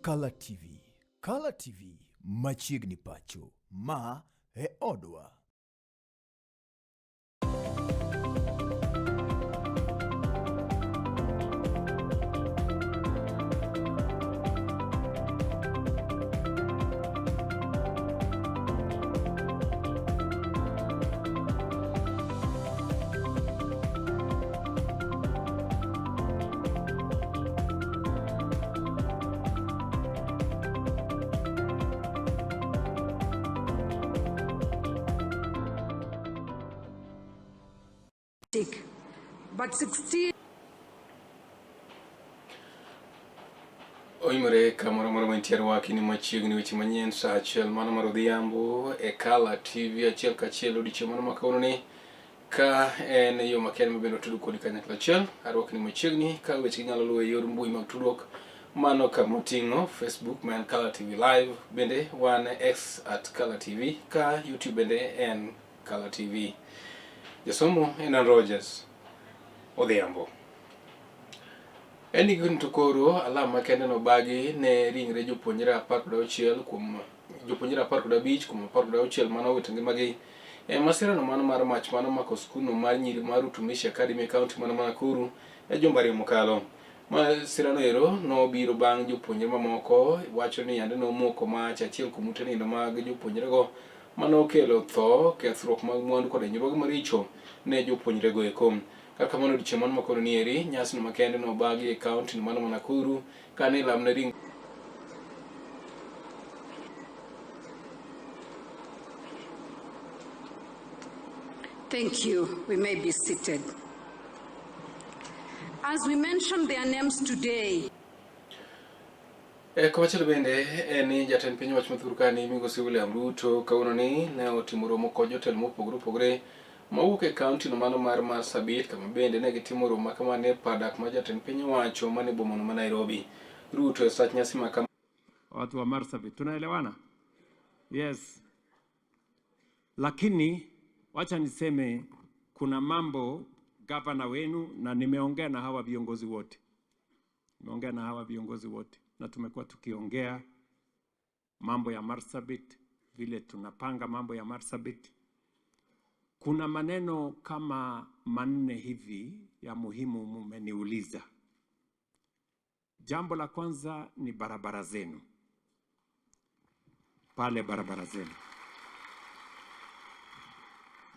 Kala TV. Kala TV machiegni pacho. Ma e odwa. But 16 Oimore kamoro moro mantiere waki ni machiegni weche manyien saa achiel mano mar odhiambo e Kala TV achiel kachiel odiechieng' mano ma kawuono ni ka en yo makende ma bende otudo kodi kanyakla achiel arwakni machiegni ka weche ginyalo luwo e yor mbui mag tudruok mano kama oting'o Facebook ma en Kala TV Live bende wan X at Kala TV ka YouTube bende en Kala TV. Jasomo en an Rogers Odhiambo. En ni to koro alam makende nobagi ne ringre jopuonjre 16 kuom jopuonjre 15 kuom 16 mane owito ngimagi e masirano mano mar mach mane omako skundno mar nyiri mar Utumishi Academy e kaunti mana ma Nakuru e jumbe ariyo mokalo. Masirano ero nobiro bang' jopuonjre mamoko wacho ni yande nomoko mach achiel kuom ute nindo mag jopuonjrego mane okelo tho, kethruok mag mwandu kod hinyruoge maricho ne jopuonjrego eko. Kata kamano odiechieng' mano makoro nieri, nyasino makende nobagi e kaunti mano ma Nakuru kane ilamne ring Thank you. We may be seated. As we mention their names today, E, komachielo bende en ni jatend piny owacho ma kani migosi William Ruto kawuono ni ne otimo romo kod jotelo mopogore opogore mawuok e kaunti no mano mar Marsabit kama bende ne gitimo romo ma ne padak mar jatend piny owacho mane bomano ma Nairobi. Ruto e sach nyasi ma kama Watu wa Marsabit tunaelewana? Yes. Lakini wacha niseme kuna mambo gavana wenu, na nimeongea na hawa viongozi wote, nimeongea na hawa viongozi wote na tumekuwa tukiongea mambo ya Marsabit, vile tunapanga mambo ya Marsabit. Kuna maneno kama manne hivi ya muhimu mumeniuliza. Jambo la kwanza ni barabara zenu, pale barabara zenu.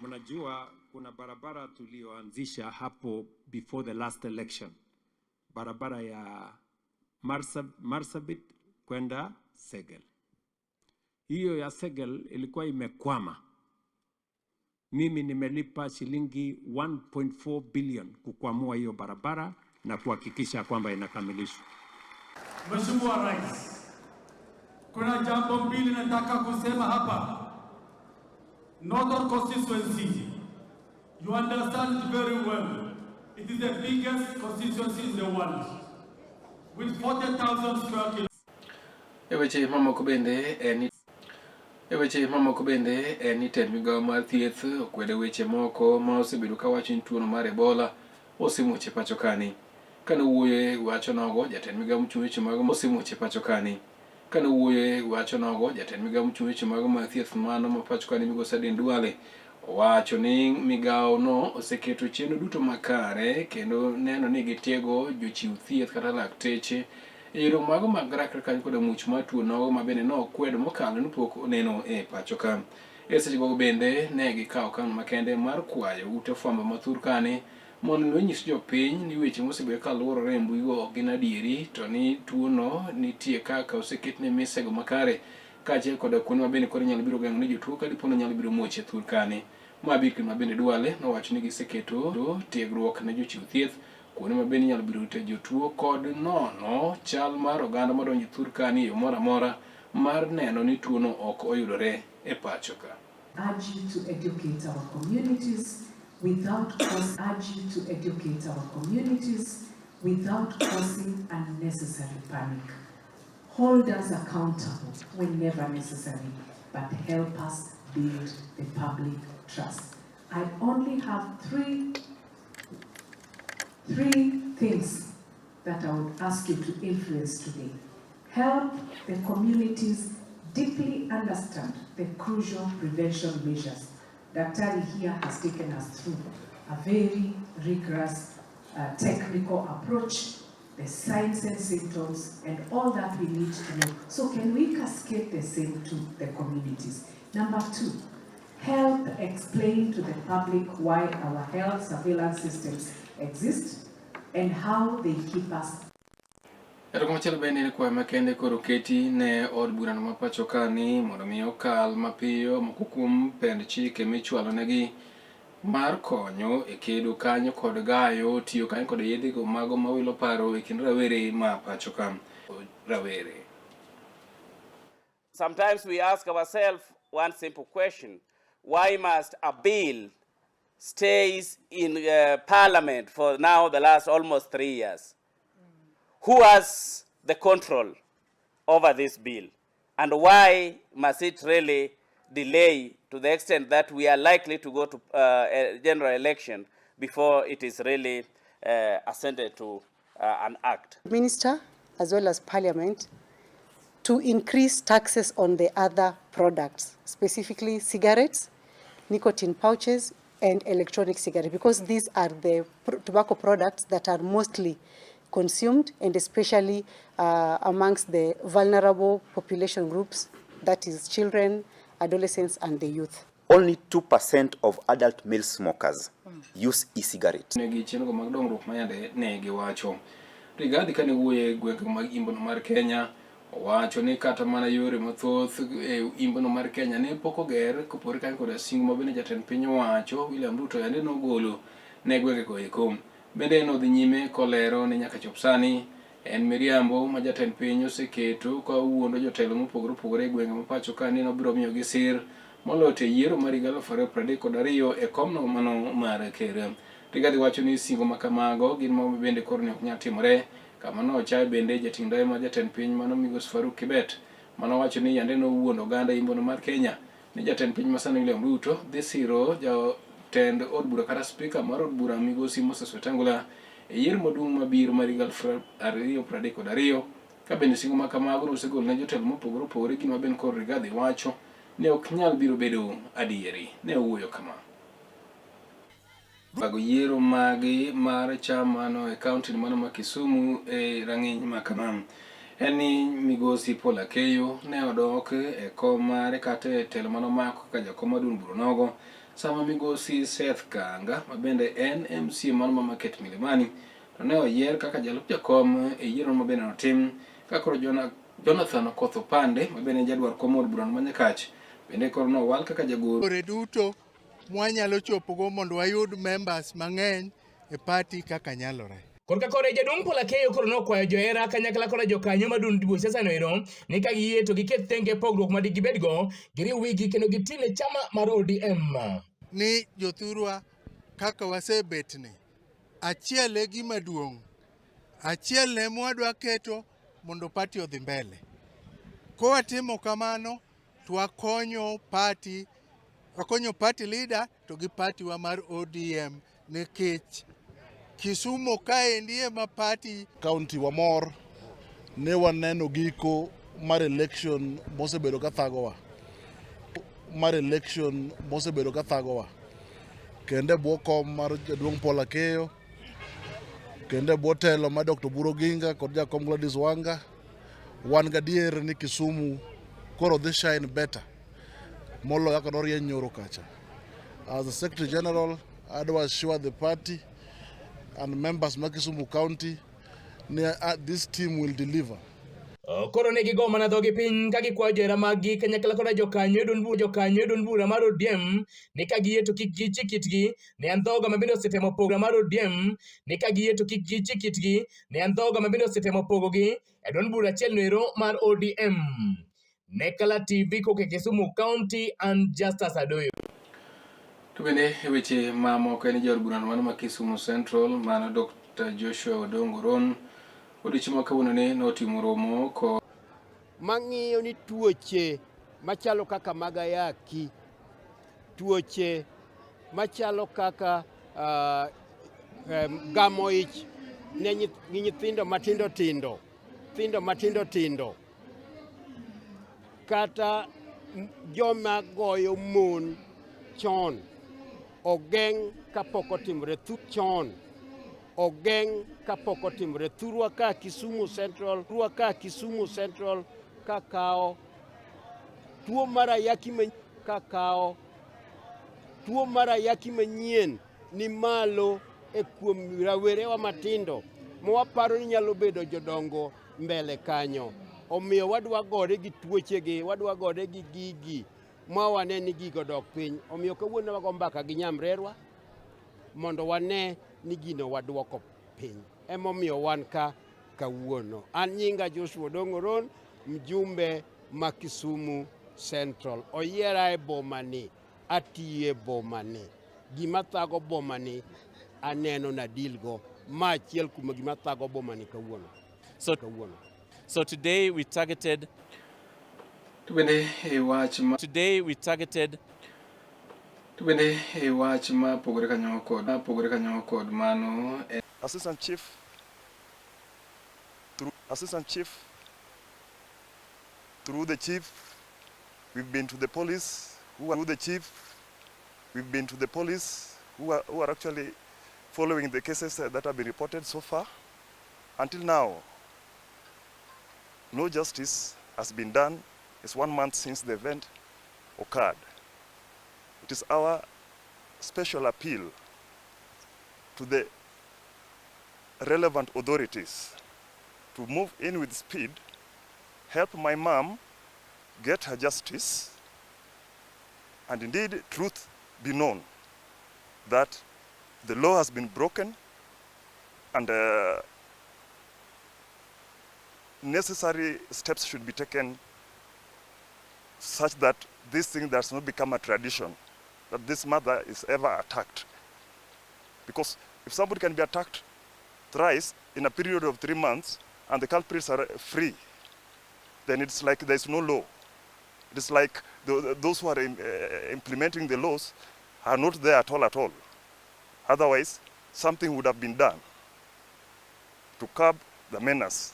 Mnajua kuna barabara tulioanzisha hapo before the last election, barabara ya Marsabit kwenda Segel. Hiyo ya Segel ilikuwa imekwama. Mimi nimelipa shilingi 1.4 billion kukwamua hiyo barabara na kuhakikisha kwamba inakamilishwa. Mheshimiwa Rais, kuna jambo mbili nataka kusema hapa. Northern constituency, you understand it very well. It is the biggest constituency in the world with 40,000 square kilometers. E weche mamoko bende en ni e weche mamoko bende en ni tend migawo mar thieth okwedo weche moko ma osebedo ka wacho ni tuono mar Ebola osemuoch e pacho kani. Kane owuoyo e wacho nogo, jatend migawo mochung' weche mag osemuoch e pacho kani. Kane owuoyo e wacho nogo, jatend migawo mochung' weche mag mag thieth mano ma pacho kani migosi Aden Duale owacho ni migawo no oseketo chenro duto makare kendo neno ni gitiego jochiw thieth kata lakteche e yore mago mag rakre kanyo koda much mar tuo nogo ma bende nokwedo mokalo ni pok oneno e pacho ka. E seche gogo bende ne gikawo okang' makende mar kwayo ute fwambo ma thur kani mondo onyis jopiny ni weche mosebedo ka luorore e mbuigo ok gin adieri to ni tuono nitie kaka oseketne misego makare kaachiel koda kuonde ma bende koro inyalo biro geng'o ni jotuo ka dipo ni nyalo biro muoch e thur kani. Ma biro ma bende Duale nowacho ni giseketo tiegruok ne jochiw thieth kuonde ma bende inyalo biro rite jotuo kod nono chal mar oganda madonjo e thur kani e yo moro amora mar neno ni tuono ok oyudore e pacho ka. Urge you to educate our communities without urge you to educate our communities without causing unnecessary panic. Hold us accountable whenever necessary, but help us build the public trust. I only have three things that I would ask you to influence today. Help the communities deeply understand the crucial prevention measures. Daktari here has taken us through a very rigorous technical approach, the signs and symptoms, and all that we need to know. So can we cascade the same to the communities? Number two, help explain to the public why our health surveillance systems exist and how they keep us. Kata kumachielo bende en kwayo makende koro keti ne od burano ma pacho ka ni mondo mi okal mapiyo moko kuom pend chike michwalo negi mar konyo e kedo kanyo kod gayo tiyo kanyo kod yedhego mago mawilo paro e kind rawere ma pacho ka rawere. Sometimes we ask ourselves one simple question. Why must a bill stays in parliament for now the last almost 3 years? Who has the control over this bill? And why must it really delay to the extent that we are likely to go to a general election before it is really ascended to an act? Minister, as well as Parliament, to increase taxes on the other products, specifically cigarettes, nicotine pouches, and electronic cigarettes, because these are the tobacco products that are mostly consumed and especially amongst the vulnerable population groups, that is children, adolescents, and the youth. Only 2% of adult male smokers use e-cigarettes. Negi chenro mag dongruok ma yande ne giwacho. Rigathi kane wuoyo e gwenge mag imbono mar Kenya owacho ni kata mana yore mathoth e imbono mar Kenya ne pok oger kopore kanyo koda singo ma bende jatend piny owacho William Ruto yande nogolo ne gwengego eko. Bende nodhi nyime kolero ni nyaka chop sani en miriambo ma jatend piny oseketo ka owuondo jotelo mopogore opogore e gwenge ma pacho ka ni nobiro miyogi sir moloyo to e yiero mar higa 2032 e komno mano mar ker. Rigathi wacho ni singo ma kamago gin mago bende koro ne ok nyal timore kama nochaye bende jating' ndae mar jatend piny mano migosi Faruk Kibet manowacho ni yande nowuondo oganda imbono mar Kenya ni jatend piny masani William Ruto dhi siro jatend od bura kata spika mar od bura migosi Moses Wetangula e yiero maduong' mabiro mar higa 2032 ka bende singo ma kamago nosegol ne jotelo mopogore opogore gima bende koro Rigathi wacho ne ok nyal biro bedo adieri ne owuoyo kama. Bago yiero magi mar chama no e kaunti mano ma Kisumu e rang'iny ma kama en ni migosi Paul Akeyo ne odok e kom mare kata e telo manomako kaka jakom mar duond bura nogo sama migosi Seth Kanga ma bende en MCA mano ma Market Milimani to ne oyier kaka jalup jakom e yiero ma bende notim ka koro Jonathan Okoth Opande ma bende en jadwar kom od burano ma Nyakach bende koro nowal kaka jagoro. Yore duto mwanyalo chopogo mondo wayud members mang'eny e party kaka nyalore. Korka kore jaduong' Paul Akeyo koro nokwayo johera kanyakla koda jokanyo mar duond buch siasa no ero ni ka giyie to giket thenge pogruok ma digibedgo, giriw wigi kendo gitine chama mar ODM. Ni jothurwa kaka wasebetni, achiel e gima duong', achiel ne mwadwa keto mondo party odhi mbele. Kowatimo kamano to wakonyo party, wakonyo party leader to gi party wa mar ODM nikech Kisumu kaendi ema party. County wamor ne waneno giko mar election mosebedo ka thagowa mar election mosebedo ka thagowa kendo e bwo kom mar jaduong' Paul Akeyo kendo e bwo telo mar Dr. Oburu Oginga kod jakom Gladys Wanga wan gadier ni Kisumu koro dhi shine better moloyo kaka norieny nyoro kacha. As the Secretary General, adwa assure the party and members ma Kisumu County ni this team will deliver. Koro ne gigo mana dhogi piny ka gikwayo johera maggi kanyakla koda jokanyo e duond bura jokanyo e duond bura mar ODM ni ka giyie to kik gichik itgi ne andhoga ma bende osetemo pogo mar ODM ni ka giyie to kik gichik itgi ne andhoga ma bende osetemo pogogi e duond bura achiel noero mar ODM. Ne Kala TV koke Kisumu County and Justus Adoyo. To bende e weche mamoko en jaod burano mano ma Kisumu Central mano Dr. Joshua Odongo Ron odiochieng' ma kawuono ni notimo romo ko mang'iyo ni tuoche machalo kaka mag ayaki, tuoche machalo kaka gamo ich ne nyithindo matindo tindo. nyithindo matindo tindo kata joma goyo mon chon ogeng' kapok otimore chon ogeng' kapok otimore thurwa ka Kisumu Central thurwa ka Kisumu Central kakawo tuo mar ayaki kakawo tuo mar ayaki manyien ni malo e kuom rawerewa matindo ma waparo ni nyalo bedo jodongo mbele kanyo. Omiyo wadwa gore gi tuochegi, wadwa gore gi gigi ma wane ni gigo dok piny. Omiyo kawuono wago mbaka gi nyamrerwa mondo wane ni gino waduoko piny. Emomiyo wan ka kawuono. An nyinga Joshua Odong' Oron, mjumbe ma Kisumu Central. Oyiera e boma ni, atiyo e boma ni. Gima thago boma ni aneno na deal go. Ma achiel kuom gima thago boma ni kawuono. Kawuono. So today we targeted To bende e wach ma Today we targeted To bende e wach ma pogore kanyo kod ma pogore kanyo kod mano e Assistant Chief through Assistant Chief through the chief, we've been to the police who are through the chief, we've been to the police who are actually following the cases that have been reported so far. Until now, no justice has been done. It's 1 month since the event occurred. It is our special appeal to the relevant authorities to move in with speed, help my mom get her justice, and indeed truth be known that the law has been broken and necessary steps should be taken such that this thing does not become a tradition, that this mother is ever attacked. Because if somebody can be attacked thrice in a period of 3 months and the culprits are free, then it's like there's no law. It is like those who are implementing the laws are not there at all at all. Otherwise, something would have been done to curb the menace.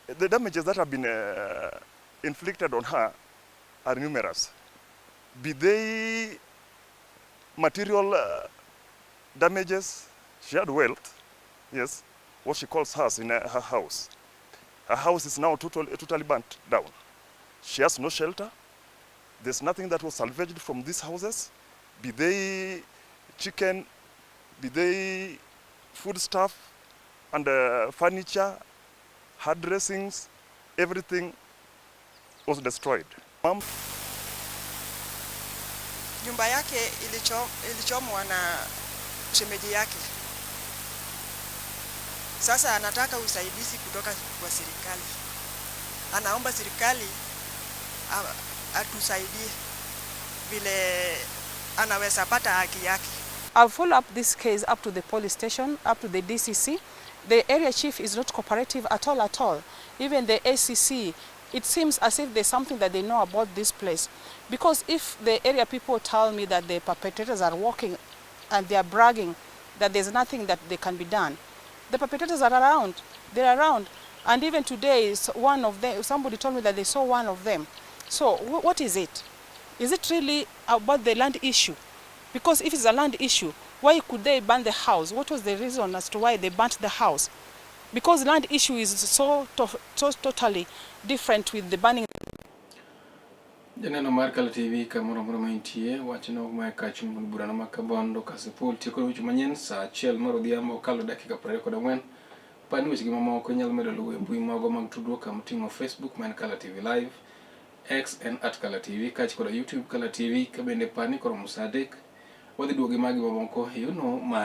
The damages that have been inflicted on her are numerous. Be they material damages, she had wealth, yes, what she calls hers in her house. Her house is now totally burnt down. She has no shelter. There's nothing that was salvaged from these houses, be they chicken, be they foodstuff and furniture, hard dressings, everything was destroyed. Mom Nyumba yake ilichomwa na shemeji yake. Sasa anataka usaidizi kutoka kwa serikali. Anaomba serikali atusaidie vile anaweza pata haki yake. I've followed up this case up to the police station, up to the DCC. The area chief is not cooperative at all, at all. Even the ACC, it seems as if there's something that they know about this place. Because if the area people tell me that the perpetrators are walking and they are bragging that there's nothing that they can be done, the perpetrators are around. They're around. And even today, one of them, somebody told me that they saw one of them. So what is it? Is it really about the land issue? Because if it's a land issue, why could they burn the house? What was the reason as to why they burnt the house? Because land issue is so totally different with the burning Janeno mar Kala TV kamoro amora ma intie, wachno ma kach od burano ma Kabondo Kasipul tieko weche manyien saa 1 mar odhiambo okalo dakika 24. Par ni weche gi mamoko inyalo medo luwo e mbui magwa mag tudruok kama oting'o Facebook ma en Kala TV Live, X en @KalaTV kaachiel koda YouTube Kala TV. Ka bende par ni koromo saa 3 wadhi duogo gi magi mamoko e yono mar